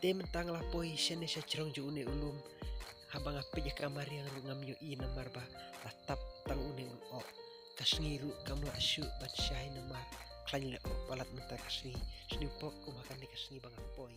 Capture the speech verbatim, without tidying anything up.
Te mynta nga la poi shane sha jrong jong une u lum. Haba nga peit ïa ka mariang ruh ngam ïohi namar ba la tap tang une u lok. Ka sngi ruh kam lah shuh ban shai namar khlaiñ leh palat mynta ka sngi. Sniew pok kum ha kane ka sngi ba nga poi.